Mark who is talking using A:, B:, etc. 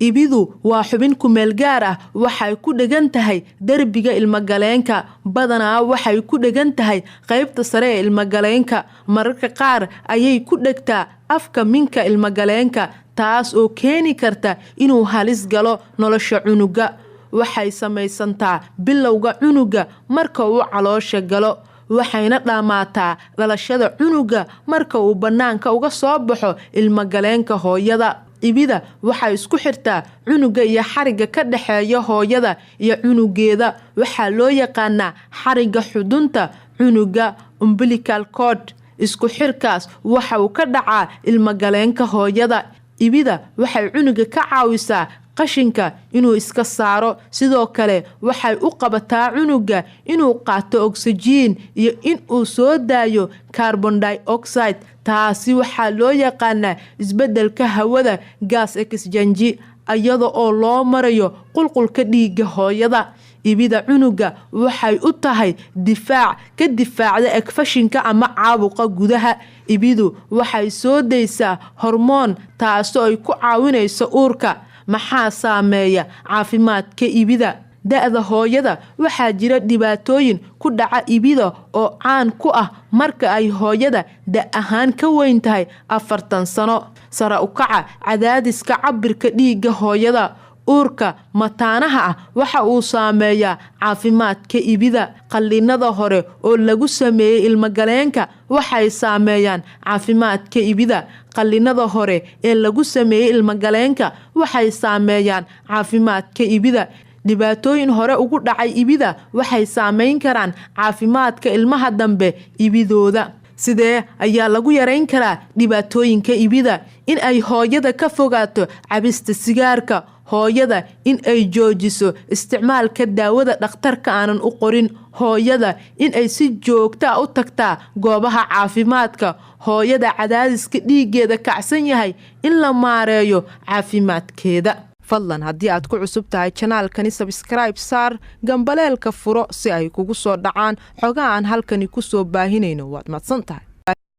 A: Ibidu waa xubin kumeel gaar ah. Waxay ku dhegan tahay derbiga ilmagaleenka. Badanaa waxay ku dhegan tahay qaybta sare ee ilmagaleenka. Mararka qaar ayay ku dhegtaa afka minka ilmagaleenka, taas oo keeni karta inuu halis galo nolosha cunuga. Waxay samaysantaa bilowga cunuga marka uu caloosha galo, waxayna dhammaataa dhalashada cunuga marka uu bannaanka uga soo baxo ilmagaleenka hooyada. Ibida waxay isku xirtaa cunuga iyo xarigga ka dhexeeya hooyada iyo cunugeeda. Waxaa loo yaqaanaa xarigga xudunta cunuga, umbilical cord. Isku xirkaas waxa uu ka dhacaa ilmagaleenka hooyada. Ibida waxay cunuga ka caawisaa qashinka inuu iska saaro. Sidoo kale waxay u qabataa cunuga inuu qaato ogsajiin iyo inuu soo daayo carbon dioxide. Taasi waxaa loo yaqaanaa isbedelka hawada, gas exchange, iyada oo loo marayo qulqulka dhiigga hooyada. Ibida cunuga waxay u tahay difaac ka difaacda infekshanka ama caabuqa gudaha. Ibidu waxay soo daysaa hormoon, taasoo ay ku caawinayso uurka. Maxaa saameeya caafimaadka ibida? Da-da hooyada. Waxaa jira dhibaatooyin ku dhaca ibida oo caan ku ah marka ay hooyada da ahaan ka weyn tahay 40 sano. Sare u kaca cadaadiska cabirka dhiigga hooyada. Uurka mataanaha ah waxa uu saameeyaa caafimaadka ibida. Qalliinada hore oo lagu sameeyey ilmagaleenka waxay saameeyaan caafimaadka ibida. Qalliinada hore ee lagu sameeyey ilmagaleenka waxay saameeyaan caafimaadka ibida. Dhibaatooyin hore ugu dhacay ibida waxay saameyn karaan caafimaadka ilmaha dambe ibidooda. Sidee ayaa lagu yareyn karaa dhibaatooyinka ibida? In ay hooyada ka fogaato cabista sigaarka. Hooyada in ay joojiso isticmaalka daawada dhakhtarka aanan u qorin. Hooyada in ay si joogta a u tagtaa goobaha caafimaadka. Hooyada cadaadiska dhiiggeeda kacsan yahay in la maareeyo caafimaadkeeda. Fadlan, haddii aad ku cusub tahay channelkani, subscribe saar, gambaleelka furo si ay kugu soo dhacaan xogaha aan halkani ku soo baahinayno. Waad mahadsan tahay.